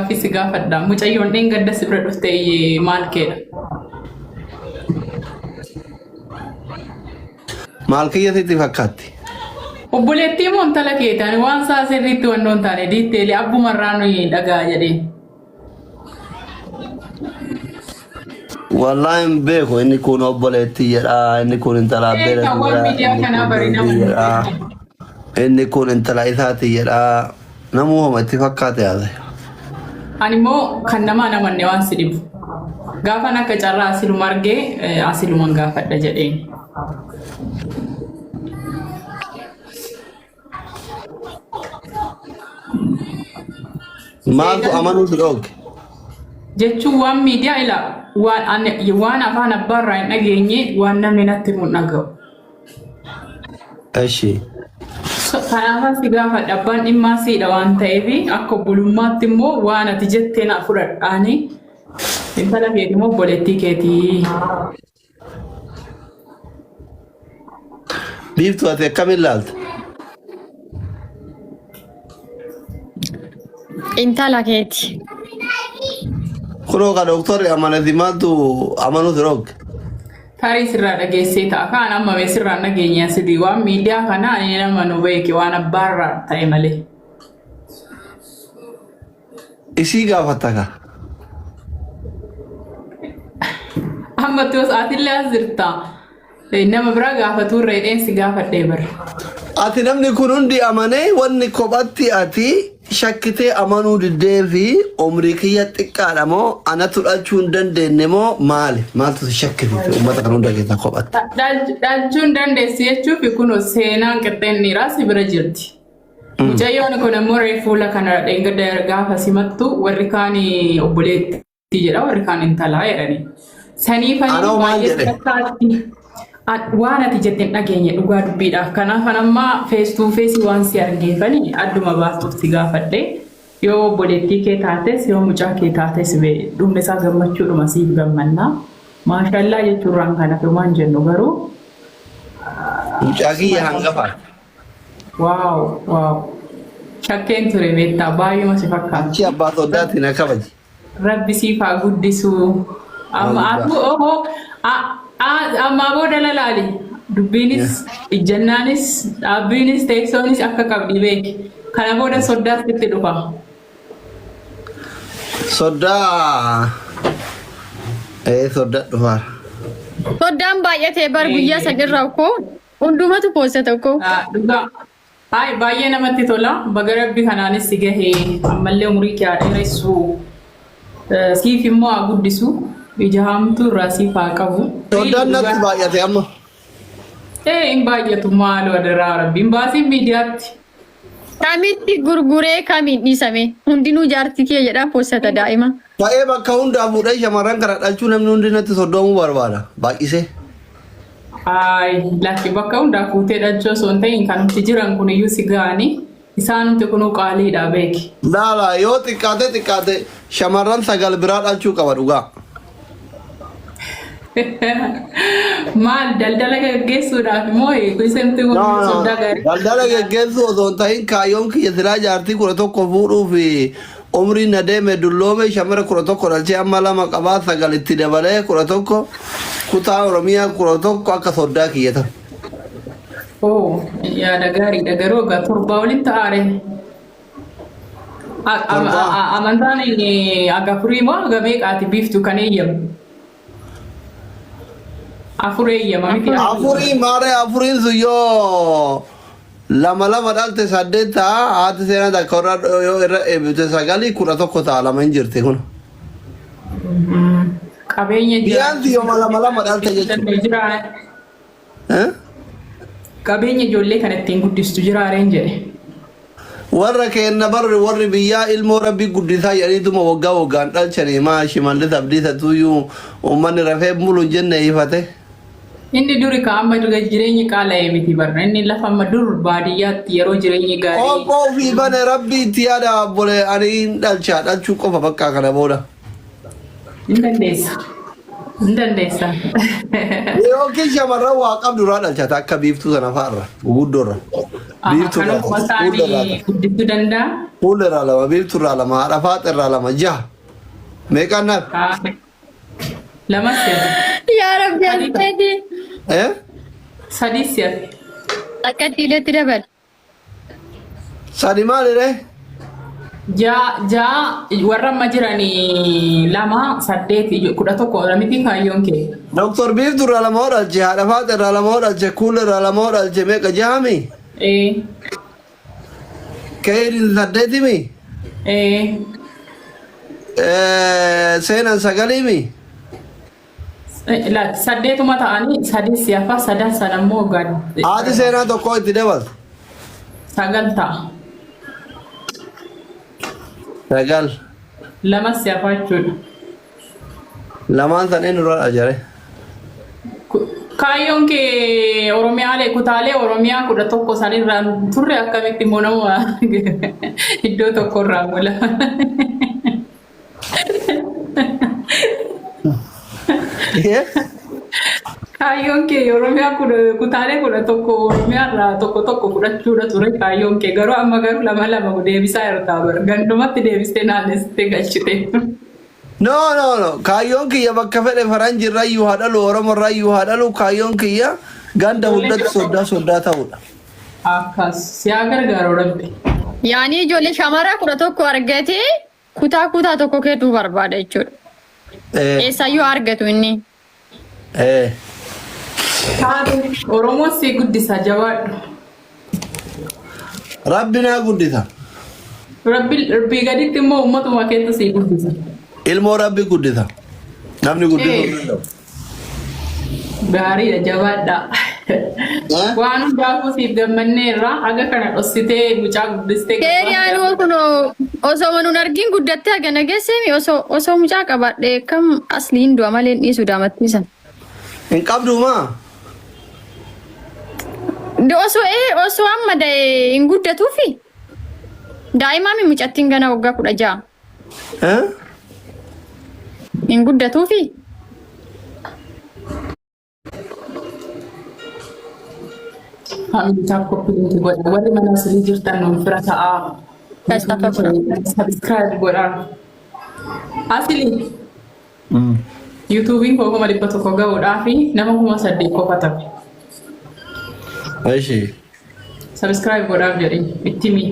gaaffii si gaafadha. Mucayyoon dheengadda si bira dhufte maal keedha? Maal kiyya sitti fakkaatti? Obboleettii moo intala keeti? Ani waan isaa sirriitti wannoo hin taane diitteelii abbumarraa nuyi dhagaa jedheen. Wallaahi hin beeku inni kun obboleettii jedha inni kun intala abbeera Eegaa waan jedha miidiyaa inni kanaa kun bari nama durbii hin jedha beeku. inni kun intala isaati jedha namuu homa itti fakkaate yaase. Ani immoo kan namaa namanne waan si dhibu. Gaafan akka carraa asiluma argee asiluman gaafadha jedheen. Maaltu Seenaan amanuu si dhoogge? jechuun waan miidiyaa ilaa waan ani- waan afaan abbaarraa hin dhageenye waan namni natti himu hin dhaga'u. Eshi. Kanaafan si gaafadha abbaan dhimmaa siidha waan ta'eef akka obbolummaatti immoo waan ati jettee naa fudhadhaani intala keeti moo obboleettii keetii. Biiftuu ati akkamiin laalta? Intala keeti. Kunoo ka dooktorri amanati maaltu amanuu si dhoogge? Tarii sirraa dhageessee ta'a. Kaan amma mee sirraa hin dhageenye asidii waan miidiyaa kana ani nama nu beeke waan abbaarraa ta'e malee. Isii gaafatta ka. Amma toos atillee as jirta. Nama biraa gaafatuu irra hidheen si gaafadhee bara. Ati namni kun hundi amanee wanni kophatti ati shakkitee amanuu diddee fi umrii kiyya xiqqaadha moo anatu dhalchuu hin dandeenye moo maali? Maaltu si shakkisiise uummata kan hunda keessaa kophatti? Dhalchuu hin dandeessu jechuuf kun seenaan qixxeen dhiiraa si bira jirti. Mucayyoon kun immoo reef fuula kana dheengadda gaafa simattu warri kaan obboleettii jedha warri kaan intalaa jedhani. Saniifanii Anoo maal baay'ee jedhe? fakkaatti. Waan ati jette hin dhageenye dhugaa dubbiidhaaf. Kanaaf an amma face to face waan si argeefani adduma baastuuf si gaafadhe. Yoo obboleettii kee taates yoo mucaa kee taates dhumni isaa gammachuudhuma siif gammanna. Maashallaa jechuurraan kan hafe waan jennu garuu. Mucaa kiyya hangafaati. Waaw waaw. Shakkeen ture beektaa baay'uma si fakkaata. Achi abbaa soddaatiin na kabaji. Rabbi siif haa guddisu. Amma Waan atu oho ammaa booda lalaali. Dubbiinis ijjannaanis dhaabbiinis teessoonis akka qabdi beeki. Kana booda soddaas sitti dhufa. Soddaa ee soddaa dhufaa. Soddaan baay'atee bar guyyaa san irraa koo hundumatu poosta tokko. Dhugaa. Hayi baay'ee namatti tola. Baga rabbi kanaanis si gahe ammallee umurii kee haa dheeressu. Siif immoo haa guddisu. Ija hamtuu irraa siif haa qabu. Soddaan natti baay'ate amma. Ee hin baay'atu maaloo adaraa rabbi hin baasiin miidiyaatti. Kamitti gurguree kamiin dhiisame hundinuu jaartii kee jedhaa poostata daa'ima. Ta'ee bakka hundaa fuudhee shamarran kana dhalchuu namni hundi natti soddoomuu barbaada. Baay'isee. Ayi lakki bakka hundaa fuutee dhalchuu osoo hin ta'in kanumti jiran kun iyyuu si ga'anii isaanumti kunuu qaaliidha beeki. Laala yoo xiqqaate xiqqaate shamarran 9 biraa dhalchuu qaba dhugaa. Maal daldala gaggeessuudhaaf moo isinti No, no. soddaa gaarii? Daldala geggeessuu osoo hin ta'in kaayyoon kiyya silaa jaartii 11 fuudhuu fi umriin na deeme dulloome shamara 11 dhalchee amma lama qabaa 9 itti dabalee 11 kutaa Oromiyaa 11 akka soddaa kiyya ta'u. Oo yaada gaariidha garuu egaa torbaa olitti ta'aare. Torbaa. Amantaan aga afurii moo aga meeqaati biiftu kan eeyyamu? Afur eeyyama miti. Afurii maaree afuriin sun yoo lama lama dhalte saddeet ta'a haati seenaa takka irra yoo irra eebbifte sagalii 11 ta'a lama hin jirti kun. Qabeenya Biyyaansi yooma lama lama dhalte jechuudha. jira. Eh? Qabeenya ijoollee kana ittiin guddistu jiraareen jedhe. Warra keenna barri warri biyyaa ilmoo rabbi guddisaa jedhaniituma waggaa waggaan dhalchanii maa Shimallis Abdiisa tuyyuu uummanni rafee bulu hin jenne ifate. Inni duri ka amma jireenyi qaala'ee miti barra. Inni lafa amma dur baadiyyaatti yeroo jireenyi gaarii. Qoonqoo ofii bane rabbi itti yaada obbole ani hin dhalcha dhalchuu qofa bakka kana booda. Hin dandeessa. Hin dandeessa. Yookiin shamarran waa qabdu irraa dhalchata akka biiftuu sana fa'arra guguddoorra. Biiftuu Kan irraa ofuma fuula irraa isaanii guddisuu danda'a. fuula irraa lama biiftuu irraa lama haadha faaxa irraa lama jaha. Meeqaan naaf? Lama si hafe. Yaa Rabbi asxeeti. Eh? Sadii si hafe. Akka diiletti dabal. Sadi maali ree? Ja'a warra amma jiranii lama saddeet 11 miti kaayyoon kee. Doktor Biiftuu irraa lama hoo dhalche, haadha faaxa irraa lama hoo dhalche, kuula irraa lama hoo dhalche meeqa jahami? Ee. Keeyriin saddeetimi? Ee. Seenan sagaliimi? Laatti saddeetuma ta'anii sadii si hafa sadan sana immoo gad. Haati seenaa tokko itti dabaltu. Sagal ta'a. Sagal. Lama si hafa jechuudha. Lamaan san eenyu irraa ajare? Kaayyoon kee Oromiyaalee kutaalee Oromiyaa 11 sanirraan turre akkamitti immoo nama iddoo tokkorraa mula. Kaayyoon kee Oromiyaa kutaalee 11 Oromiyaa irraa tokko tokko fudhachuudha ture kaayyoon kee garuu amma garuu lama lama deebisaa jirta bara gandumatti deebistee naannessitee galchite. No, no, no. Kaayyoon kiyya bakka fedhe faranji irrayyuu haa dhalu, Oromo irrayyuu haa dhalu, kaayyoon kiyya ganda hundatti soddaa soddaa ta'uudha. Akkas siyaa gargaaru rabbi. Yaani ijoollee shamaraa 11 argatee kutaa kutaa tokko kennuu barbaada jechuudha. Eessayyuu haa argatu inni. Taate Oromoon si guddisa jabaadhu. Rabbi naa guddisa. Rabbi rabbii gaditti immoo uummatuma keetu si guddisa. Ilmoo rabbi guddisa. Namni guddisuu hin danda'u. Gaariidha jabaadhaa. Eh? Waan hundaafuu siif gammanneerra haga kana dhossitee mucaa guddistee Keeriyaanuu kun osoo manuun argin guddattee hagana geesseemi osoo osoo mucaa qabaadhe kam asliin du'a malee hin dhiisu daamattiisan. Hin qabdu maa? Osoo ee osoo amma da'e hin guddatuufi daa'imaami mucattiin gana waggaa 16 Eh? hin guddatuufi. Family tap copy link godha. Warri mana sirrii jirtan nuun fira ta'aa. Guys, tap tap godha. Subscribe godha. Asili YouTube'n koo 100,000 ga'uudhaa fi nama 8,000 qofa tafe. Eshi. Subscribe godhaaf jedhee itti himi.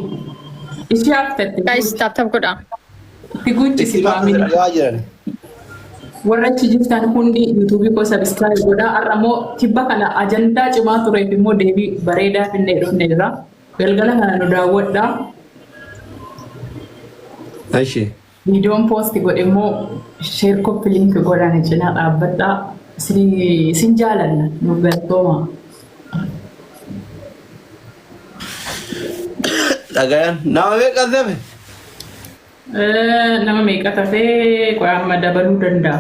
Ishee hafte itti Guys, tap tap godha. itti guuchisi Itti faamilii. dhagaa jiran. Warra achi jirtan hundi YouTube koo subscribe godhaa. Har'a immoo tibba kana ajandaa cimaa tureef immoo deebii bareedaa finnee dhufneerra. Galgala kana nu daawwadhaa. Eshi. Viidiyoon post godhe immoo share copy link godhaan cinaa dhaabbadhaa. Isin jaalanna nuuf galatooma. Dhagayan. Nama meeqa sefe? Nama meeqa tafee qoy amma dabaluu danda'a.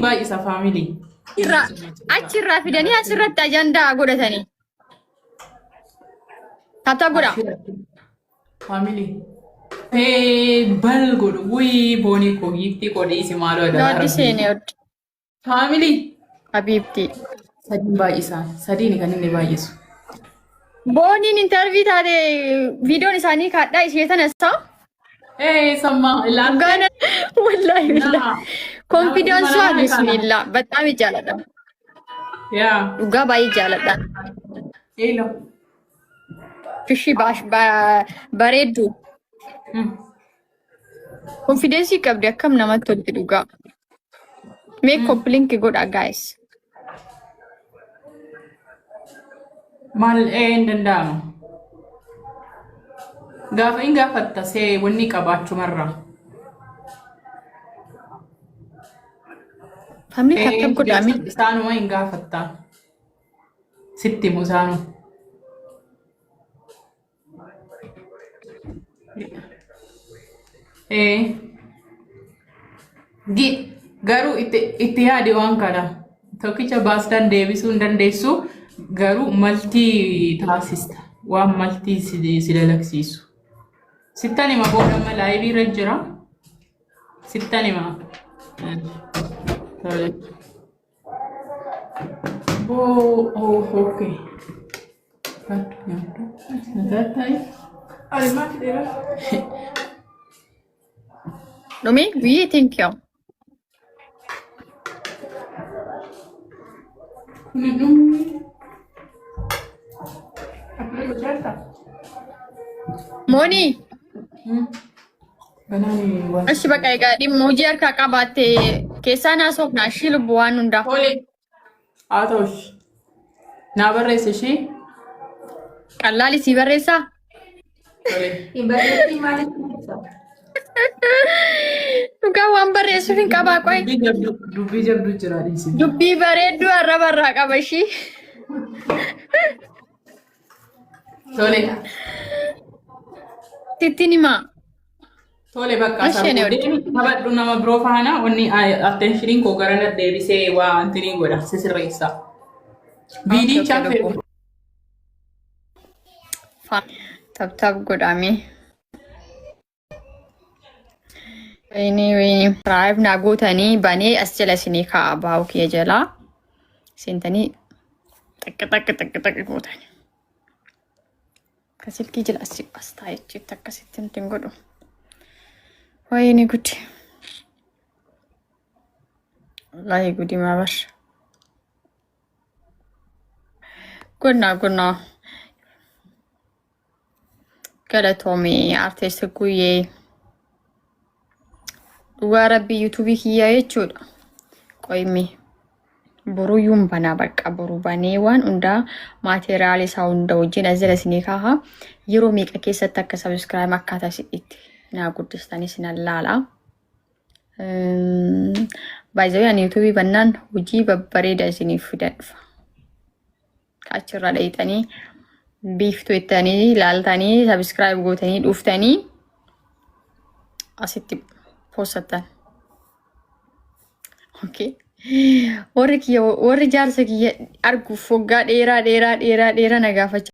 Baay'isa faamilii. Achirraa fidanii asirratti ajandaa godhatanii. Tap tap godha. Family. Hey, bal godhu. Wuyii boonii koo giiftii koo dhiisi maaloo adaraa Nooddi rabbii. seenee oddi. Family. Habiibti. Sadiin baay'isaa. Sadiin kan inni baay'isu. Booniin interview taate viidiyoon isaanii kaadhaa ishee tana isaa. Hey, samma ilaaltee. Dhugaana wallaahi Naa. billaahi. Confidence Nama bismillah በጣም jaaladha. Yaa. Dhugaa baay'ee jaaladha. Elo. Fishii bareeddu. Confidence qabdi akkam namatti tolti dhugaa. Mee copy link godha guys. Maal ee hin danda'amu. Gaafa hin gaafatta see wanni qabaachumarraa. Family tap tap godhaa mee. Isaanuma hin gaafatta. Sitti himu isaanuma. Ee. Gi garuu itti itti yaadi waan kana. Tokkicha baastaan deebisuu hin dandeessu garuu maltii taasista. Waan maltii si si dalagsiisu. Sittan hima booda amma live irra jira. Sittan hima. Tole. Boo, oh, okay. Nyaadhu, nyaadhu. Nagaatti. Ani maal fidee? Dhumi guyyee, thank you. Kuni dhumni. Akkuma gochaarta. Moonii. Banaan waan. Ashi bakka egaa dhimma hojii harkaa qabaatte keessaa naasofna ishii lubbu waan hundaa. Tole. Haa ta'u. Naa barreesse ishii. Qallaali sii barreessaa? Tole. Hin barreessi, maaliif barreessa? Dhugaa waan barreessuuf hin qabaa qoy. Dubbii jabduu jira, dhiisi. Dubbii bareedduu arraba irraa qaba ishii. Tole. Sittiin himaa. Tole, bakka Isheen sarbu deemi, taphadhu nama biroo faana. Wanni attentioniin koo gara na deebisee waa antiniin godha sisirreessa. Viidichaan fedhu. Tap tap godhame. Wayini wayini. Raayif naa gootanii banee as jala isinii kaa'a baa'u kiyya jalaa. Seentanii xaqqi xaqqi xaqqi xaqqi gootanii. Ka silkii jala asii as taa'echitti akkasitti hin godhu. Wayini gudi. Wallaahi gudi maa bar. Gonnaa gonnaa. Galatoomii artist Guyyee. Dhugaa rabbii YouTubeii kiyyaa jechuudha. Qoymi. Boruyyuun banaa, bakka boru banee waan hundaa material isaa hunda wajjin as jala isinii kaaha. Yeroo meeqa keessatti akka subscribe akkaataa itti naa guddistanii isin laala. Baay'ee ani YouTubeii bannaan hojii babbareeda isiniif fidan dhufa. Achirra dheeyxanii biiftuu ittanii ilaaltanii subscribe gootanii dhuftanii asitti postattan. Okay. Warri kiyya, warri jaarsa kiyya arguuf waggaa dheeraa dheeraa dheeraa dheeraa na gaafachaa.